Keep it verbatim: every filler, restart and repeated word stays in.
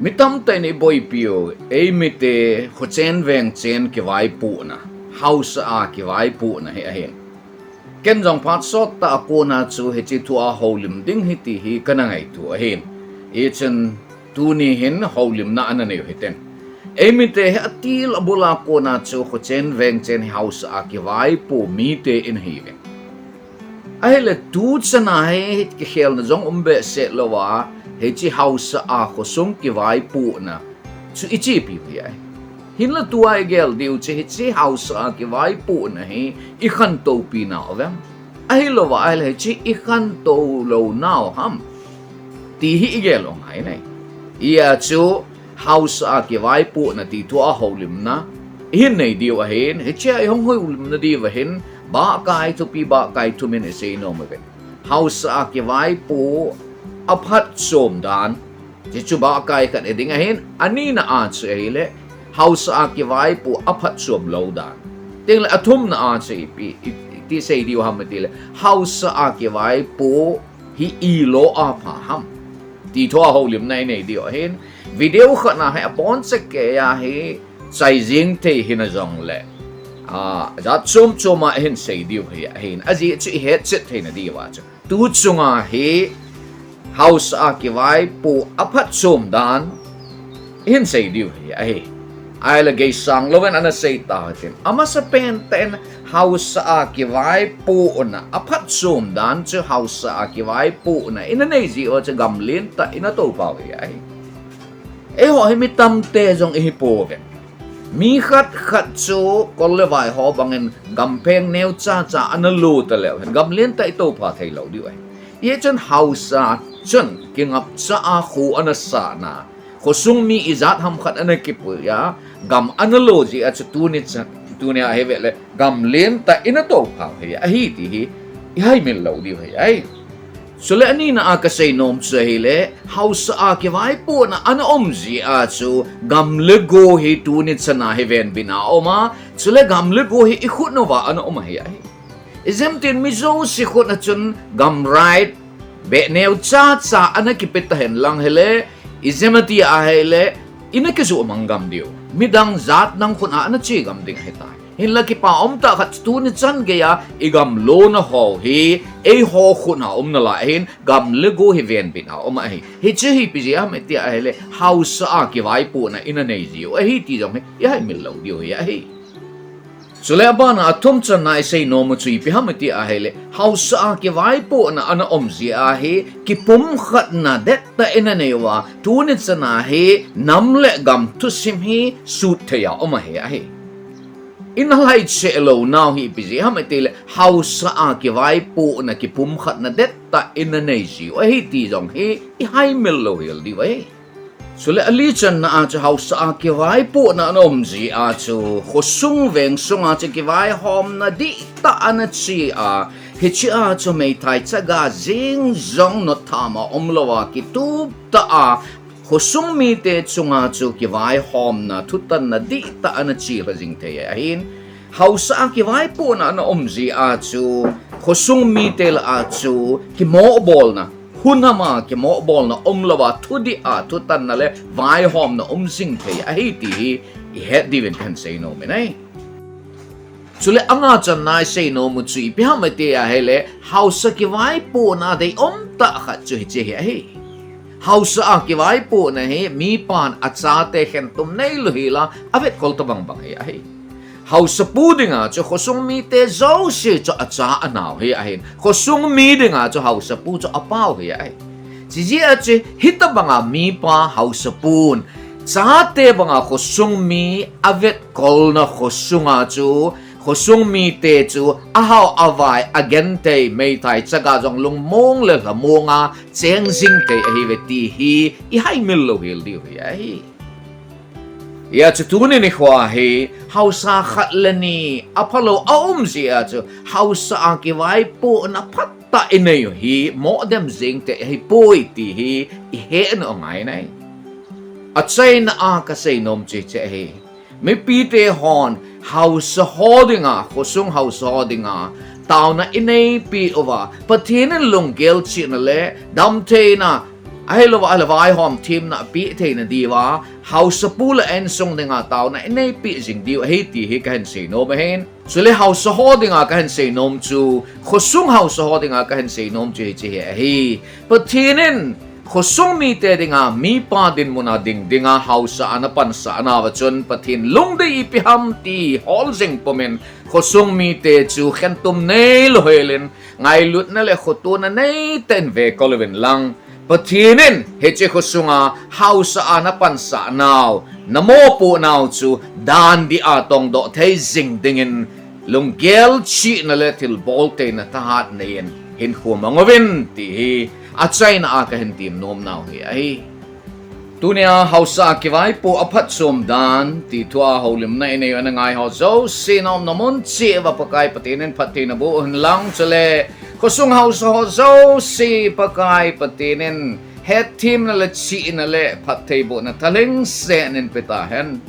Mi tamtah in eiboipiu, eimite khochen vengchen kivaipohna, haosa a kivaipohna hi ahin. Ken jong phat sottah a kona chu hiche thua houlim ding hi ti hi kana ngaito ahin. Hichun tuni hin houlimna ana neiu hiten. Eimite hi atil abul a kona chu khochen vengchen hi haosa a kivaipo mite in hiuvin. Ahile tuchan a hi kikhelna jong um behseh louva, hiche haosa a khosung kivaipohna chu ichepiu hi ahi. Hinla tua igel diu chu hiche haosa a kivaipohna hi ikhantoupinau vem? Ahilouva ahile hiche ikhantou lounau ham ti hi igel u ngai ahi. Hijeh chun haosa a kivaipohna ti thua houlimna ihin nei diu ahin, hichea ihung houlimna diuva hin bahkai thupi, bahkai thum in isei nom uvin. Haosa a kivaipo aphatchom dan, hichu bahkai khat hiding ahin, anina a chu ahile haosa a kivaipo aphatchom lou dan. Tengle athumna a chu ipi, i, iti sei diu ham itile, haosa a kivaipo hi ilo a pha ham ti thua houlimna inei diu ahin, video khat na hi abonchan keiya hi chaijing thei hina jongle, a, jat chom chom a ihin sei diu hi ahin, ajeh chu ihetchet theina diuva chu tuchunga hi haosa a kivaipo aphatchom dan ihin sei diu hi ahi. Ahile geisang louvin ana sei tahitin. Amasapen tah in haosa a kivaipohna aphatchom dan chu haosa a kivaipohna ina nei jeh uva chu gam lentah ina toupau hi ahi. Eiho hi mi tamtah jong ihipouvin. Mi khat khat chu kol le vai ho bangin gampheng neocha cha ana lo taleu hen gam lentah itoupha theilou diu ahi. Hichun haosa chun kingapcha a kho ana sahna, khosung mi ijat ham khat ana kipui a, gam ana lo jeh a chu tuni chan, tunia hi vele gam lentah ina touphau hi ahi ti hi ihaimil lou diu hi ahi. Chule anina a kasei nom chu ahile, haosa a kivaipohna ana um jeh a chu gam le go hi tuni chan a hi venbit a um a, chule gam le go hi ikhut uva ana um ahi ahi. Ijemtin mi jouse khut a chun gam right beh neocha cha ana kipe tahen lang hile, ijema ti ahile, ina kijoh mang gam diu. Midang jat dang khut a ana che gam ding ahitai. Hinla kipa umtah khat chu tuni chan geiya igam lona ho hi eiho khut a um nalai ahin, gam le go hi venbit a um ahi. Hiche hi ipi jeh ham iti ahile, haosa a kivaipohna ina nei jeh u ahi ti jong hi ihaimil lou diu hi ahi. Chule abana athum channa isei nom u chu ipi ham iti ahile, haosa a kivaipohna ana um jeh a hi kipumkhatna dettah ina nei uva, tuni chan a hi nam le gam thusim hi sut thei a um ahi ahi. Ina lhaicheh lounau hi ipi jeh ham itile, haosa a kivaipohna kipumkhatna dettah ina nei jeh u ahi ti jong hi ihaimil louhel diu ahi. Chule ali channa a chu haosa a kivaipohna ana um jeh a chu khosung veng sunga chu kivaihomna dihtah ana che a, hiche a chu meithai chaga jeng jong nottham a umlouva kitup tah a khosung mite chunga chu kivaihomna thutanna dihtah ana chelha jing thei ahin, haosa a kivaipohna ana um jeh a chu khosung mite lah a chu kimohbolna, hunam a kimohbolna umlouva thudih a thutanna le vaihomna um jing thei ahi ti hi ihet diuvin kahin sei nom in ahi. Chule anga channa isei nom u chu ipi ham iti ahile, haosa kivaipohna deium tah khat chu hiche hi ahi. Haosa a kivaipohna hi mipan achate khentum neilou hela avetkol tobang bang hi ahi. Haosapu dinga chu khosung mite jouse chu acha anao hi ahin, khosung mi dinga chu haosapu chu apao hi ahi. Chijeh a chu hitobanga mipa haosapun chate banga khosung mi avetkolna khosunga chu khosung mite chu ahao avai agenthei meithai chaga jong lungmong le lhamong a cheng jing thei ahiuve ti hi ihaimil louhel diu hi ahi. Hijeh chun tuni nikho hi haosa khat le ni aphalou aum jeh a chu haosa a kivaipohna phatah inei u hi mohdem jeng thei ahipoi ti hi ihet u angai ahi. Achaina a kasei nom chu hiche ahi. Mipite hon haosa ho dinga, khosung haosa ho dinga taona ineipi uva, Pathen in lunggel chihna le damtheina Ahilouva, ahile vaihom themna apeh theina diuva, haosapu le a insung dinga taona inei peh jing diu ahi ti hi kahin seinom ahin. Chule haosa ho dinga kahin seinom chu, khosung haosa ho dinga kahin seinom chu hiche hi ahi. Pathen in khosung mite dinga, mipa dinmuna ding dinga haosa ana pansah nauva chun, Pathen lungdei ipi ham ti hol jing pumin, khosung mite chu khentum neilou helin, ngailutna le khotona neitah in vekol uvin lang. Pathen in hiche khosunga haosa ana pansah nau, namopoh nau chu dan dia tongdoh thei jing dingin, lunggel chihna le thilbol theina thahat neiyin hinkho mang uvin ti hi achaina a kahin temnom nau hi ahi. Tunia haosa kivaipoh aphatchom dan ti thua houlimna inei u ana ngaiho jouse, naumna mun cheh uva Pakai Pathen in phatthei naboh hen lang, chule khosung haosa ho jouse Pakai Pathen in hetthemna le chihna le phattheibohna thalheng seh in petahen.